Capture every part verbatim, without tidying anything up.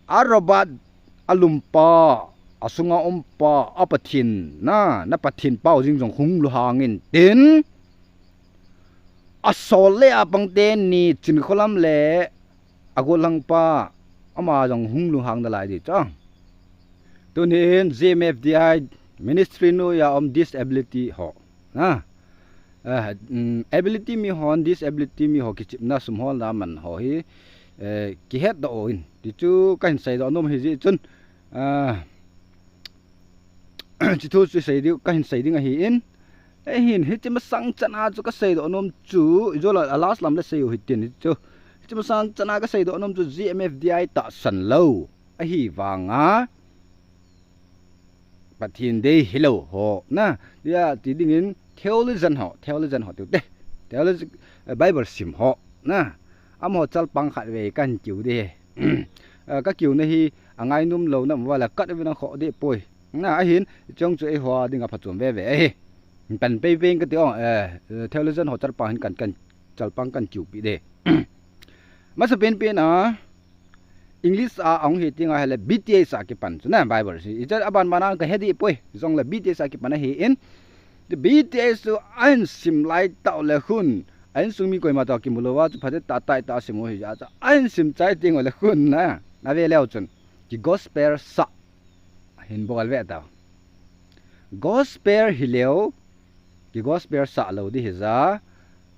A Robert a lumpa, a sunga umpa, a Pathen na, na Pathen pau jing jong hung lu hangin tin. A sol le a pang ten ni Chin Kholam le a golang pa ama jong hung lu hang da lai di chang. Tunin G M F D I ministry nu ya om disability ho. Na. Eh, mm, ability mi hon, disability mi ho kichipna sum hol na man ho hi, eh, kihet da o in. Ti chu ka hin sei da nom hi ji chun. Ah, chi thu chu sei diu, ka hin sei ding ahi in. Ei hin, hichi masang chana chu ka sei do nom chu, i jo la, a last lam le sei u hitin hi chu. Hichi masang chana ka sei do nom chu G M F D I tahsan lo. Ahi vanga. Pathen dei hilou ho. Na, ya, ti dingin theologian ho, theologian ho tiu te. Theologian, eh, Bible sim ho. Na, amaho chalpang khat vei kan kiu de. Eh, ka kiu na hi, a ngai num lo na, wala kat vei nang kho de poi. Na, ahin, chong chu ei hoa ding a phachom veve ahi. Kan pei pei ka ti ong, eh, eh, theologian ho chalpang hin kan, kan chalpang kan kiu pi de. Masa pen pen a, English a ong hi tinga hele B T S a kipan chu na Bible si. I chan aban mana ka he di poi, jong le B T S a kipan ahi in. Ti B T S chu ahin sim lai tau le khun. Ahin sung mi koima tau kimu lo wa chu phate ta tai ta sim u hi ja chu. Ahin sim chai ting le khun na. Na ve leu chun. Ki gospel sa. Hin bol ve ta. Gospel hi leu, ki gospel sa lo di hi ja.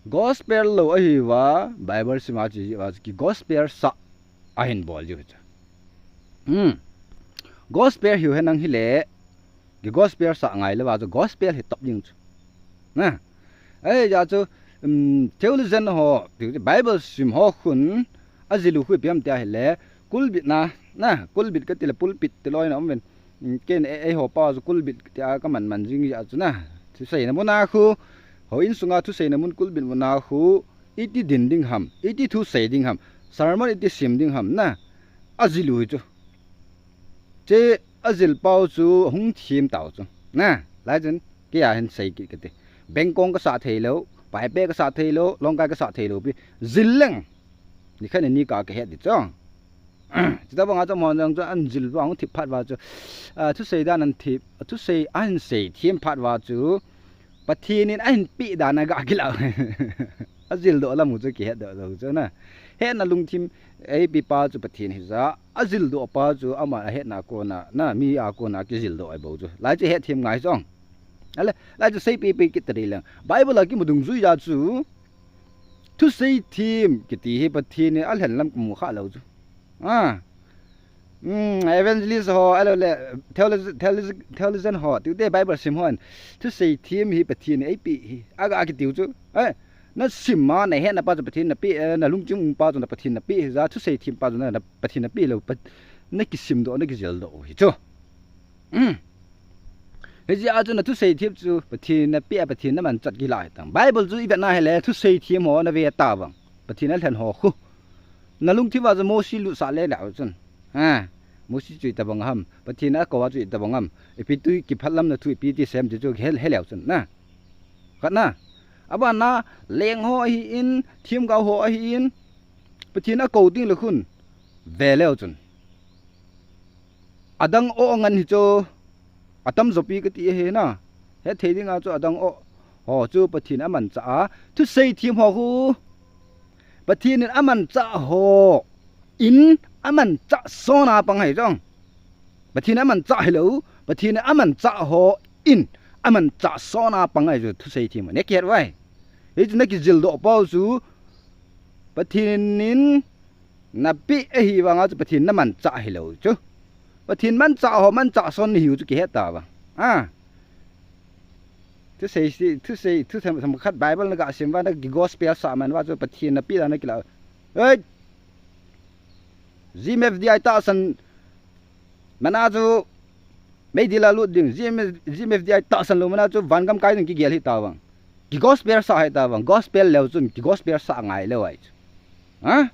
Gospel lo ahi wa, Bible sima chi wa, ki gospel sa ahin bol ju hi cha. Hmm. Gospel hiu he nang hi le, ki gospel sa ngai le wa chu gospel hi top ding chu. Na. Ei, ja chu, um, theologian ho, ti, Bible sim ho khun, a zilu khu ipi ham tia hile, kulbit na, na, kulbit ka ti le pulpit ti loi na um ven. Um, ken ei, ei ho pa chu kulbit tia ka man man jing ja chu na. Thusei na mun a khu, ho in sunga thusei na mun kulbit mun a khu, iti din ding ham, iti thusei ding ham, sermon iti sim ding ham na, a zilu hi chu. Che a zil pau chu hung thim tau chu. Na, lai chun, kei a hin sei kit ka ti. Bengkong ka sa thei lo, Paipe ka sa thei lo, Longkai ka sa thei lo pi. Zil leng. Ni khan ni ka ka het di chu. Chuta banga chu mon jong chu an zil vang thip phat va chu. A, thusei dan an thip, thusei an sei thim phat va chu. Pathen in ahin pi dan a ga kila. A zil do lam u chu ki het do lo chu na. Hetna lungthim ei pi pa chu Pathen hi ja. A zil do pa chu ama a hetna kona, na mi a kona ki zil do ai bo chu. Lai chu het thim ngai chong. Ale, lai chu sei pi pi ki tari lang. Bible a ki mu dungjui ja chu. Thusei thim ki ti hi Pathen in a lhen lam ka mu kha lo chu. Ah. Hmm, evangelist ho, alo le, theologi-, theologi-, theologian ho, tiu te Bible sim hon. Thusei thim hi Pathen ei pi hi. Aga ki tiu chu. Eh, na sim ma, na hetna pa chu Pathen na pi, eh, na lungchim um pa chu na Pathen na pi hi ja, thusei thim pa chu na, na Pathen na pi lo, pa, na ki sim do, na ki zil do hi chu. Hmm. Hi ji a chu na thusei thim chu, Pathen na pi a Pathen na man chat ki lai tang. Bible chu i vet na he le, thusei thim ho na ve ta vang. Pathen a lhen ho khu. Na lungthim a chu Mosi lut sa le lau chun. Ha. Mosi chu i ta bang ham. Pathen a ko a chu i ta bang ham. Ipi tu ki phat lam na thu ipi ti sem ti chu he, he leu chun na. Khat na. Aban na leng ho hi in, thim gau ho hi in. Pathen a ko ding le khun. Ve leu chun. Adang o ngan hi chu. Atam jopi ka ti he na. He thei ding a chu adang o. Ho chu Pathen a man cha a. Thusei thim ho khu. Pathen in a man cha ho. In a man cha sona pang hai jong. Pathen a man cha hi lo. Pathen a man cha ho. In a man cha sona pang hai chu thusei thim ne kihet vai. Hi chu na ki zil do pau chu. Pathen in Na pi ahi vanga chu Pathen na man cha hi lo chu. Pathen man cha ho man cha son ni hiu chu ki he ta va. A. Thusei si, thusei, thusei sam khat Bible na ga sim va na ki gospel sa man va chu Pathen na pi la na ki la. Ei. G M F D I tahsan mana chu Meidil a lut ding, G M F, G M F D I tahsan lou mana chu vangam kai ding kigel hi ta vang. Ki gospel sa hi ta vang, gospel leu chun ki gospel sa ngai leu ai chu. Ha?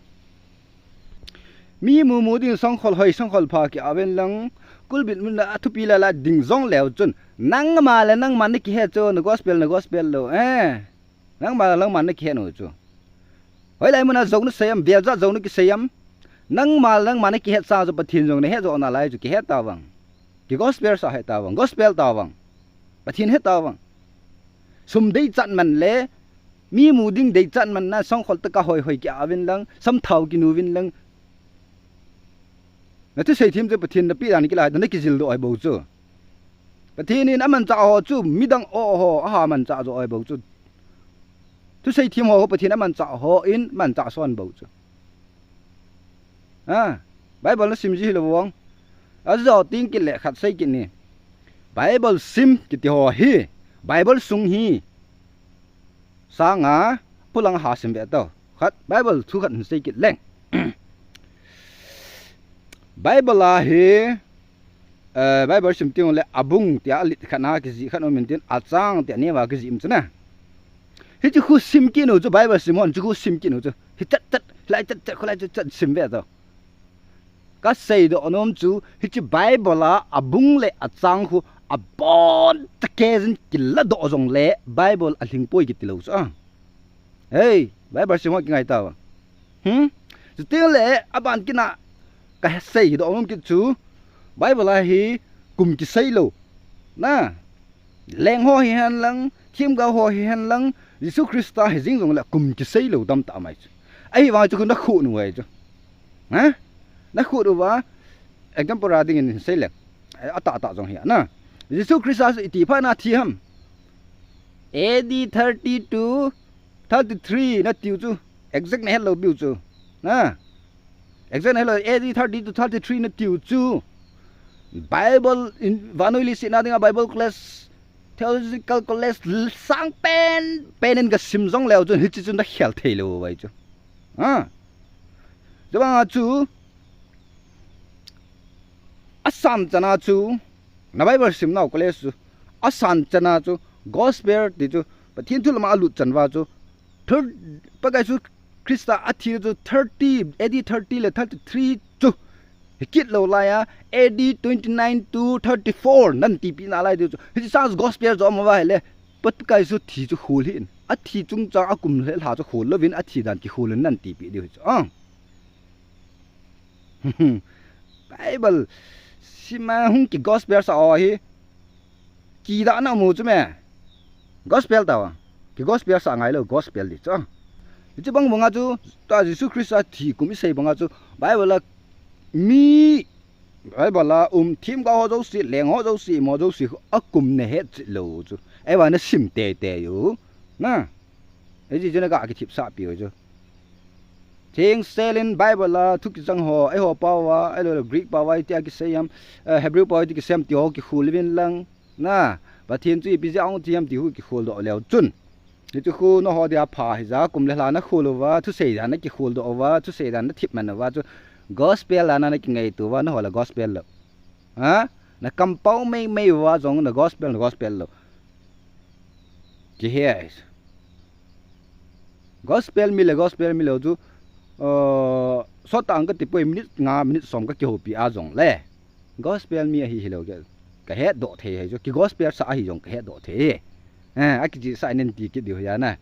Mi mumu ding songkhol hoi songkhol pha ki aven lang, kulbit mun a thupi la la ding jong leu chun, nangma le nangma ni ki he chu, na gospel, na gospel lou, eh. Nangma le nangma ni ki he nu chu. Hoilai muna jou na sei am, vel jat jou na kisei am. Nangma, nangma nakihet sa chu Pathen jong nahet jo nalai chu kihet tavang. Ki gospel sa het tavang, gospel tavang. Pathen het tavang. Sum deichat man le, mi mu ding deichat man na songkhol tah a hoihoi kia uvin lang, samthao kinu uvin lang. Nathusei them chu Pathen napeh dan kilai, nakijil doh ahi bou chu. Pathen in amanchah ho chu, midang o ho, aha manchah jo ahi bou chu. Thusei them ho, Pathen amanchah ho in, manchah son bou chu. Ha, Bible nasim ji hilou vang. Ajo ting kit le khat sei kit ni. Bible sim kiti ho hi, Bible sung hi. Sanga, pulang ha sim ve to. Khat, Bible thu khat hin sei kit leng. Bible a hi, eh, Bible sim ting le abung tia alit khat na kijih khat um intin achang tia neva kijih um chu na. Hichu khu sim kit u chu Bible sim hon chu khu sim kit u chu. Hi chat chat, lai chat chat, khu lai chat chat sim ve to. Kasei doh nom chu, hichu Bible a, abung le achang khu, abon tah kei jin kila doh jong le, Bible alhing poi kiti lou chu a. Hei, Bible sim ho kingai tao. Hmm? Chuti le, aban kit na, kasei doh nom kit chu, Bible a hi, kum kisei lou. Na, leng ho hihen lang, themgao ho hihen lang, Jesu Christa hi jing jong le kum kisei lou dam tah mai chu. Ahivang chu khu nakhu u ahi chu. Ha? Nakhu uva, example a ding in sei le. Atah tah jong hi na. Jesu Christa chu iti phat na thi ham. A D thirty to thirty-three natiu chu. Exact nahet lou piu chu. Na. Exact nahet lou A D thirty to thirty-three natiu chu. Bible in vannoilhah sihna dinga Bible class, theological college sang pen pen in kasim jong leu chun hichi chun nakhel thei lou vai chu. Ha. Chubang a chu asan chan a chu na Bible sim nau college chu asan chan a chu gospel ti chu Pathen thu lama alut chan uva chu Thir-, Pakai Jesu Christa athi chu thirty, A D thirty le thirty-three chu. Hi kit lou lai a, A D twenty-nine to thirty-four nan tipi nalai diu chu. Hichi sang gospel chu um uva ahile, Pakai Jesu thi chu khol hih in. Athi chungchang akum le lha chu khol louvin, athi dan kikhol in nan tipi diu hi chu. Ah. Bible sima hung ki gospel sa o hi. Kidahna mu chu me. Gospel tao. Ki gospel sa ngai lou gospel di chu. Hichi bang banga chu ta Jesu Christa thi kum isei banga chu Bible a mi Bible a um themgao ho jouse, leng ho jouse, mo jouse akum nahet chih lou chu. Ahivang nasim teitei u. Na. Hichi chu naga kithipsah piu chu. Thengsel in Bible a thu kichang ho, eiho pao a, ahilou le Greek pao a, itia kisei ham, eh, Hebrew pao a iti kisei ham ti ho kikhol uvin lang. Na, Pathen chu ipi jeh a hung thi ham ti khu kikhol doh leu chun. Hichu khu nangho dia pha hija, kum le lha nakhol uva, thusei dan nakikhol doh uva, thusei dan nathip man uva chu gospel a na nakingaito uva, nangho le gospel lou. Ha? Nakam pao mei mei uva jong na gospel, na gospel lou. Kihe. Gospel mi le gospel mi lou chu, uh, sot tang kati poi minute nga, minute som kakihoupi a jong le. Gospel mi ahi hilou ke. Kahet doh thei ahi chu. Ki gospel sa ahi jong kahet doh thei. Eh, akichihsah in ti kit diu ahi na.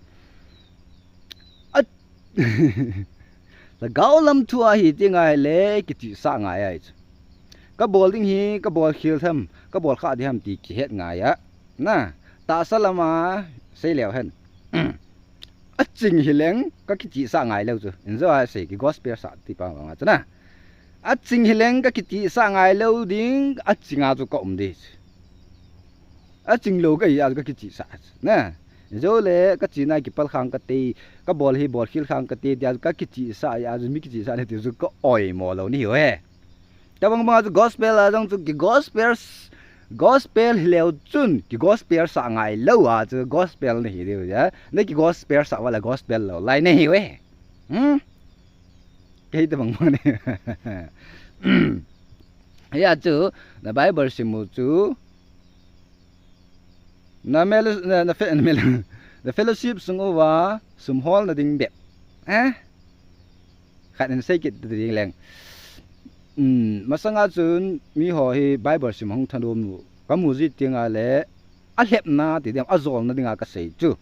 A, lhagao lam thu ahi ti ngai le, kichihsah ngai ahi chu. Kabol ding hi, kabol khel tham, kabol kha ding ham ti kihet ngai a. Na, tahsa lama sei leu hen. Aching hileng, kakichihsah ngai lou chu. Injo a sei ki gospel sa ti pa banga chu na. Aching hileng, kakichihsah ngai lou ding, aching a chu ka um di. Aching lou kahi a chu kakichihsah. Na, injo le, kachihna kipal khang kate, kabol hi bol khel khang kate, tia chu kakichihsah a chu mi kichihsah na ti chu ka oimo lou nahiu ve. Tabang banga chu gospel a jong chu ki gospel, gospel hileu chun ki gospel sa ngai lou a chu gospel nahi diu ahi. Na ki gospel sa uva le gospel lou lai nahiu ve. Hmm? Kei tabang bang ni. Hia chu na Bible sim u chu Na mel-, na, na fe-, na mel-, na fellowship sung uva sum hol na ding bep. Eh? Khat in sei kit ding leng. Um, masanga chun mi ho hi Bible sim hung thanom u. Kamu ji teng a le, alhepna ti ding, ajolna dinga kasei chu.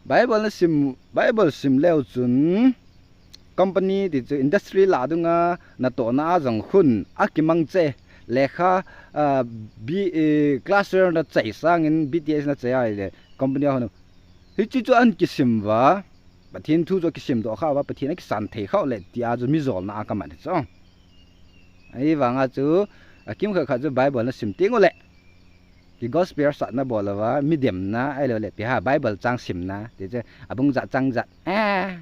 Bible nasim, Bible sim leu chun, company ti chu industry lah dunga natohna a jong khun akimang che. Lekha, ah, B, eh, class twelve nachai sangin B T S nachai ahile company a hon. Hiche chu ahin kisim uva, Pathen thu chu akisim doh khah uva, Pathen akisan thei khah uleh tia chu mijolna a kaman chu. Ahivanga chu, akimkhat khat chu Bible nasim teng uleh, ki gospel satna bol uva, midemna, ahilouleh ipi ham, Bible chang simna, ti chu, abung jat chang jat. Ah.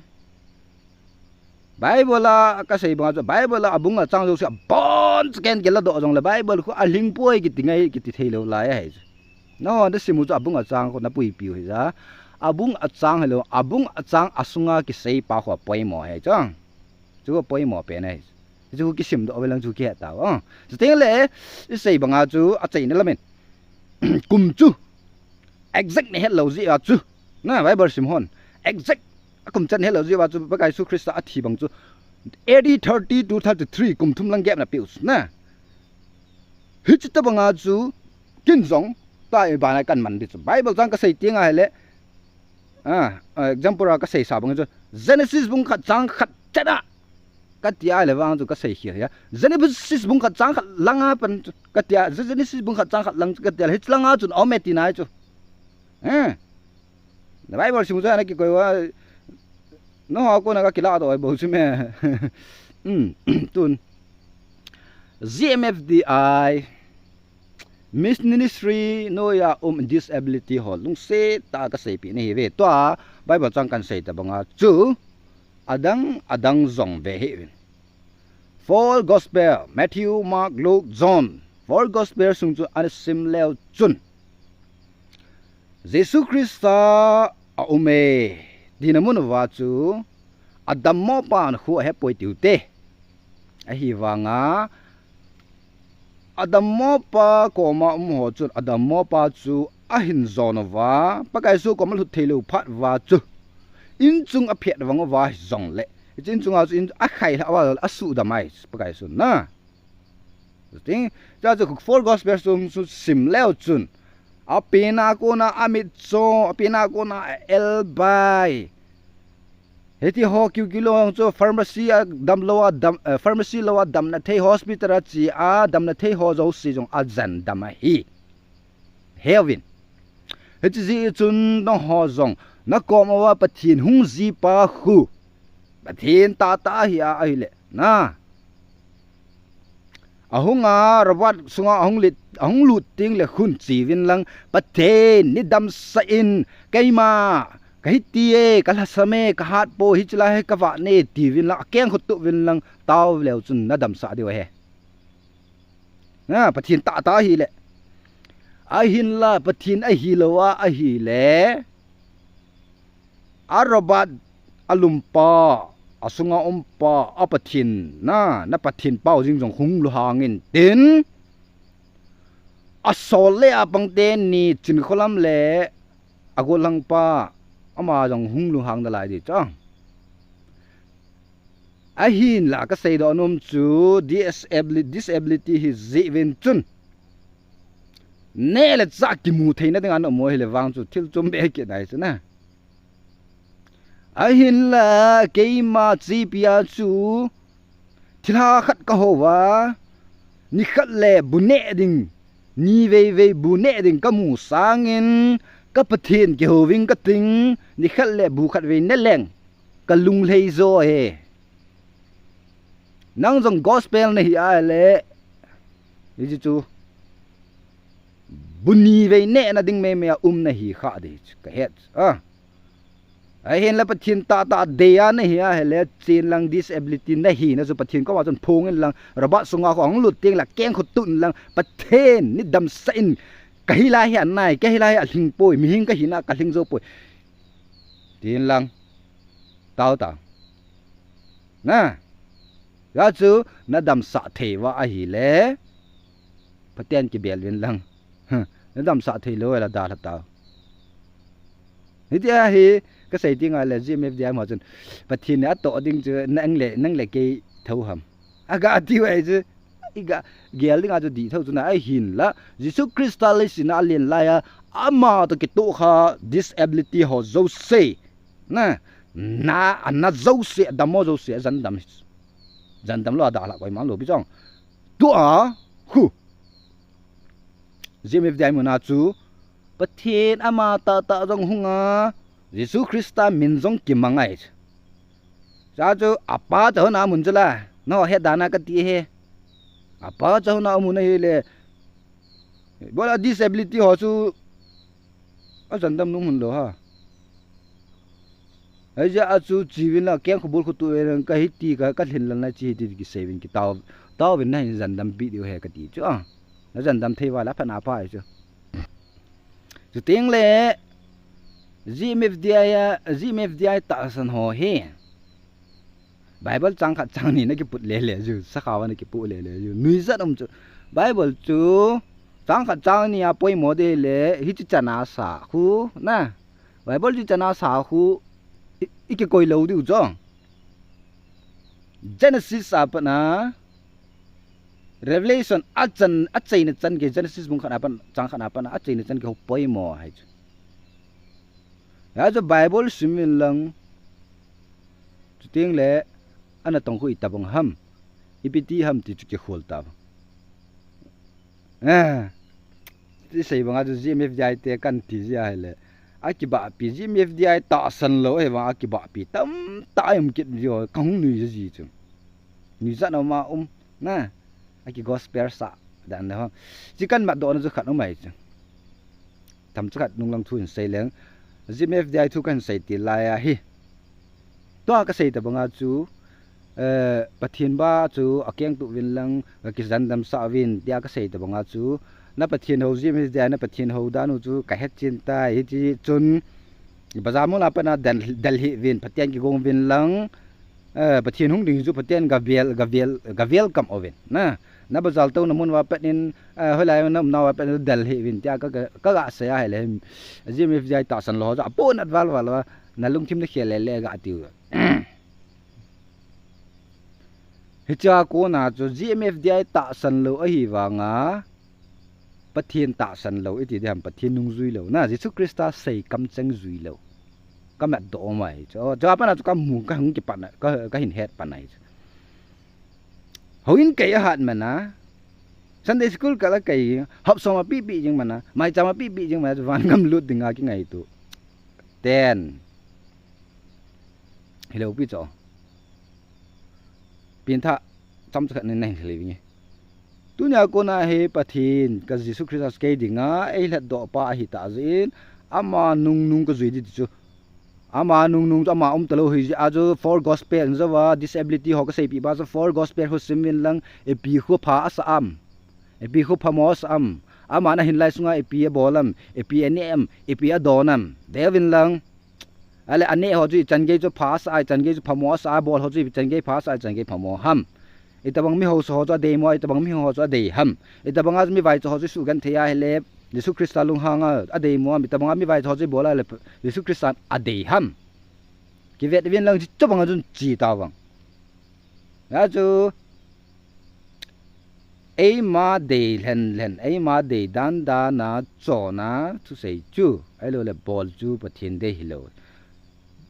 Bible a kasei banga chu, Bible a abung achang jouse abonchauvin kiladoh jongle, Bible khu alhing poi kiti ngai, kiti thei lou lai ahi chu. Nangho nasim u chu abung achang khu napuipi u hija. Abung achang hilou, abung achang asunga kiseipa khu apoimo ahi chu. Chu apoimo pen ahi. Chu kisim doh uve lang chu kihe tau. Ah. Chuteng le, isei banga chu achaina lamin. Kum chu. Exact nahet lou jeh a chu. Na, Bible sim hon. Exact. Akum chan nahet lou jeh a chu. Pakai Jesu Christa athi bang chu. A D thirty to thirty-three kum thum lang gap napeh u. Na. Hiche tobanga chu. Ken jong. Tua bana kaman ding chu. Bible chang kasei teng ahile. Ah, ah, example a kaseisa bang chu. Genesis bung khat chang khat chet a. Kati ahile vang chu kasei khel ahi. Genesis bung khat chang khat langa pan chu. Kati a, Genesis bung khat chang khat lang chu kati a, hiche langa chun aume tina chu. Eh. Na Bible sim chu nakikoi uva. Nangho a kona kakilah doh bou chu me. Hmm, tun. G M F D I. Miss Ministry noiya um disability ho lungset tah a kaseipeh nahi uve. Tua Bible chang kahin sei tobanga chu adang adang jong ve hih uvin. Four Gospel, Matthew, Mark, Luke, John. Four Gospel sung chu ana sim leu chun. Jesu Christa aume. Tina mun uva chu adammo pan khu ahepoi tiu te. Ahivanga, adammo pa koma um ho chun adammo pa chu ahin jon uva, Pakai Jesu koma lhut thei lou phat uva chu. Inchung aphet vang uva hijongle. Hiche inchunga chu in akhai lha uva asuh dam ahi Pakai Jesu na. Ting, cha chu four gospel sung chu sim leu chun. Apen a kona amit cho, apen a kona elbai. Hiti ho kiu kiu lou chu pharmacy a damlou a dam, eh, pharmacy lou a damna thei hospital a che a damna thei ho jouse jong ajan dam ahi. Heuvin. Hiche jeh chun nangho jong nakom uva Pathen hung jipa khu. Pathen tahtah ahi a ahile. Na. Ahunga robot sunga ahung lut, ahung lut teng le khun che uvin lang Pathen neidamsah in keima Kahiti e, kalhasam e, kahat poi, hiche lai hi kavah ne, tiuvin lang, akeng khu tuh uvin lang, tao leu chun nadamsah diu ahi. Na, Pathen tahtah ahile. Ahinla, Pathen ahilou a, ahile. A robot, alumpa, asunga umpa, a Pathen, na, na Pathen pao jing jong hung lunghang in tin. Asol le apang teni, Chinkholam le, agollhang pa, ama jong hung lunghang nalai di chang. Ahinla kasei doh nom chu disabili-, disability hi jeh uvin chun. Neh le chah kimu theina dinga naum u hile vang chu thil chom be kit nai chu na. Ahinla keima chepi a chu thilha khat kahou va, nikhat le bu neh ding, ni veivei bu neh ding kamu sangin, ka Pathen kihou ving kating, nikhat le bu khat vei ne leng, kalung lhei jo e. Nang jong gospel nahi a le, hichu, bu ni vei nehna ding meimei a um nahi kha di chu kahet a. Ahinla Pathen tahtah dei a nahi a hile, chen lang disability nahi na chu Pathen koma chun phong in lang, robot sunga khu ahung lut teng le keng khu tuh in lang, Pathen neidamsah in, kahi lai hi anai, kahi lai hi alhing poi, mihem kahina kalhing jou poi. Tin lang, tao tao. Na. Hichu nadamsah thei uva ahile. Pathen kibel uvin lang. Nadamsah thei lou le dalha tao. Hitia hi kasei ding a le G M F D I ma chun. Pathen in atoh ding chu nang le, nang le kei tho ham. Aga tiu ahi chu. Iga gel ding a chu di tho chu na ahinla. Jesu Christa leiset a alen lai a. Ama toh kitoh kha disability ho jouse. Na. Na, ana jouse, adammo jouse, ajandam. Jandam lou, adalhah koima lou, pi chong. Tua, khu. G M F D I muna chu, Pathen ama tahtah jong hunga, Jesu Christa min jong kimang ahi. Chuchu, apa chu hona mun chu la, nangho het dan a kati e. Apa chu hona mun ahile, bola disability ho chu, ajandam nom hon lou ha. Hijeh a chu chiuvin la, keng khu bul khu tu uvin, ka hiti ka, ka lhin lal na chi hiti kisei uvin kitao, tao uvin nahin jandam pi diu ahi kati chu a. Najandam thei uva la phatna pha ahi chu. Chuteng le, G M F D I a, G M F D I tahsan ho hi. Bible chang khat chang ni na kiput lele chu, sakhao a na kiput lele chu. Nuijat um chu. Bible chu chang khat chang ni a poimo ding le, hiche chan a sa khu, na. Bible chu chan a sa khu, i, i kikoi lou diu chu. Genesis a pat na, Revelation a chan, achaina chan gei, Genesis bung khat a pat, chang khat a pat na, achaina chan gei ho poimo ahi chu. Hijeh a chu Bible sim uvin lang, chuteng le, ana tong khu itobang ham, ipi ti ham ti chu kikhol ta. Eh, ti sei banga chu G M F D I te kan ti jeh ahile, akibahpi, G M F D I tahsan lou ahi vang akibahpi tamtah aum kit jeh u, kahung nui jeh chu. Nuijat um a um, na, aki gospel sah dan le ho. Chi kan matdoh na chu khat um ahi chu. Tam chu khat nunglang thu hin sei leng. G M F D I thu kahin sei til lai ahi. Tua kasei tobanga chu, eh, Pathen ba chu akeng tu uvin lang, kakijandam sah uvin, tia kasei tobanga chu, na Pathen hou G M F D I, na Pathen hou dan u chu kahet chen tai, hiti chun, bazar mun a pat na del, del hih uvin, Pathen kigong uvin lang, eh, Pathen hung ding chu Pathen gavel, gavel, gavel kam uvin. Na, na bazar touna mun uva pat in, eh, hoilai na umna uva pat in del hih uvin, tia ka, ka, kaga sei ahile, G M F D I tahsan lou chu, apo nat val val uva, na lungthim na khel lele gati u. Hichea kona chu G M F D I tahsan lou ahi vanga, Pathen tahsan lou, iti ding ham, Pathen nung jui lou. Na, Jesu Christa sei kamcheng jui lou. Ka matdoh um ahi chu. O, chua pat na chu kamu, kahung kipat na, ka, kahin het pan ahi chu. Houin kei ahat man a, Sunday school kal a kei, hop som a pipi jing man a, maicham a pipi jing man a, chu vangam lut dinga kingaito. Ten. Hilou pi chu. Pengthah chomcha khat nei nahin thei lou vinge. Tunia kona hi Pathen ka Jesu Christa kei dinga eilhatdoh pa ahi tah jeh in, ama nungnung kajui ding ti chu. Ama nungnung chu ama um talou hijeh a chu four gospel in jouva disability ho kaseipeh ba chu four gospel ho sim uvin lang ipi khu pha asa am. Ipi khu phamo asa am. Ama nahin lai sunga ipi abol am, ipi ane am, ipi adon am. Deuvin lang. Ale ane ho chu ichan gei chu pha asa a, ichan gei chu phamo asa a, abol ho chu ichan gei pha asa a, ichan gei phamo ham. Itobang mi hausa ho chu adeimo a, itobang mi ho chu adei ham. Itobanga mi vaicha ho chu sugenthei ahile, Jesu Christa lunghanga adeimo a, itobanga mi vaicha ho chu ibola le Jesu Christan adei ham. Kivet uvin lang, chutobanga chun che tauvang. Hijeh a chu, eima dei lhen lhen, eima dei dan dan a chonna thusei chu, ahilou le bol chu Pathen dei hilou.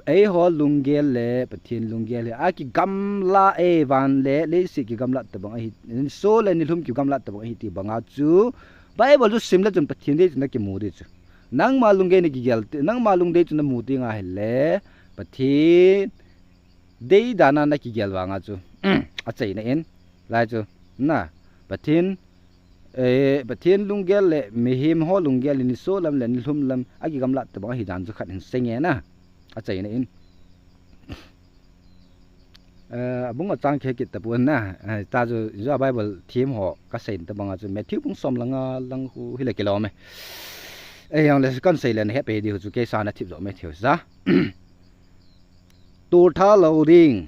Eiho lunggel le Pathen lunggel hi akigamla e, van le leiset kigamlat tobang ahi, nisoh le nilhum kigamlat tobang ahi ti banga chu Bible chu sim le chun Pathen dei chu nakimu ding chu. Nangma lunggel nakigel, nangma lungdei chu namu teng ahile Pathen dei dan a nakigel vanga chu, achaina in, lai chu, na, Pathen, eh, Pathen lunggel le mihem ho lunggel le nisoh lam le nilhum lam akigamlat tobang ahi dan chu khat hin sei nge na, achaina in. Eh, abung achang khe kit tapon na, eh, ta chu, chu Bible thim ho kasei tobanga chu Matthew bung som le nga lang khu hile kilom e. Eh, hijongle kahin sei le nahet peh diu chu kei sa nathip jo Matthew sa. Toltha lou ding,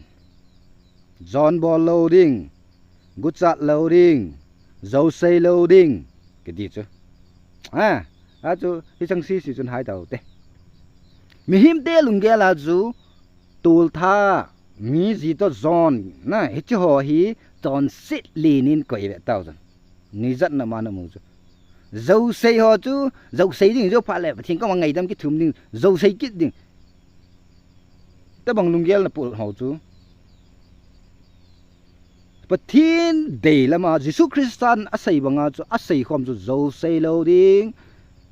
jon bol lou ding, guchat lou ding, jousei lou ding, kiti chu. A, achu, hicheng sese chun hai tau te. Mihemte lunggel a chu, toltha, mi ji toh jon, na, hiche ho hi, chonset len in koi ve tau chun. Nuijat na ma namu chu. Jousei ho chu, jousei ding, jou phat le, Pathen koma ngaidam kithum ding, jousei kit ding. Tobang lunggel na pul ho chu. Pathen dei lama Jesu Christan asei banga chu, asei khom chu, jou sei lou ding,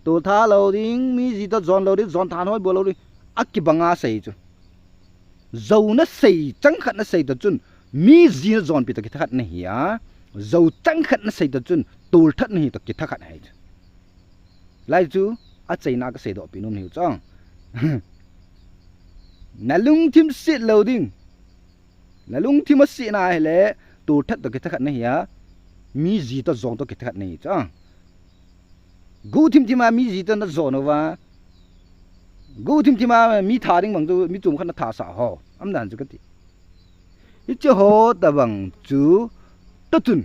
toltha lou ding, mi ji toh jon lou ding, jon thanhoi bol lou ding, akibanga sei chu. Jou nasei, chang khat nasei toh chun, mi ji najonpi toh kitha khat nahi a, jou chang khat nasei toh chun, tolthat nahi toh kitha khat ahi chu. Lai chu, achaina kaseidoh pi nom nahiu chang. Nalungthim set lou ding. Nalungthim asetna ahile, tolthat toh kitha khat nahi a, mi ji toh jon toh kitha khat nahi chang. Guhthim thim a mi ji toh najon uva, guhthim thim a mi tha ding bang chu, mi chom khat nathasah ho. Aumdan chu kati. Hiche ho tobang chu, toh chun,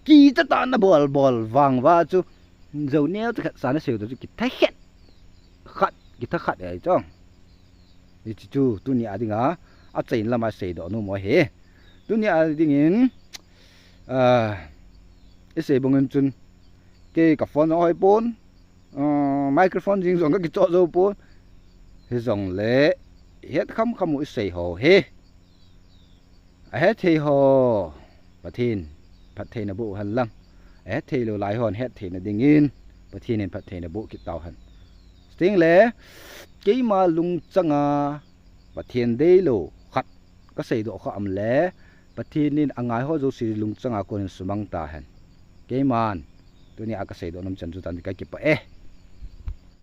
kicha tah nabol bol vang uva chu, jou neocha khat sa nasei toh chu, kitha khat, khat, kitha khat ahi chang. Hiche chu, tunia dinga, achaina lama seidoh nom u ahi. Tunia dingin, ah, isei bangin chun, kei ka phone jong hoi pon, ah, microphone jing jong kakichoh jou pon. Hijongle, het kham kham u isei ho hi. Ahet thei ho, Pathen phatthei naboh hen lang. Ahet thei lou lai hon hetthei na dingin, Pathen in phatthei naboh kit tau hen. Chutengle, keima lungchanga Pathen deilou khat kaseidoh kha um le, Pathen in angai ho jouse lungchanga konin sumang tahen. Keiman, tunia kaseidoh nom chan chu tan, kakipah e.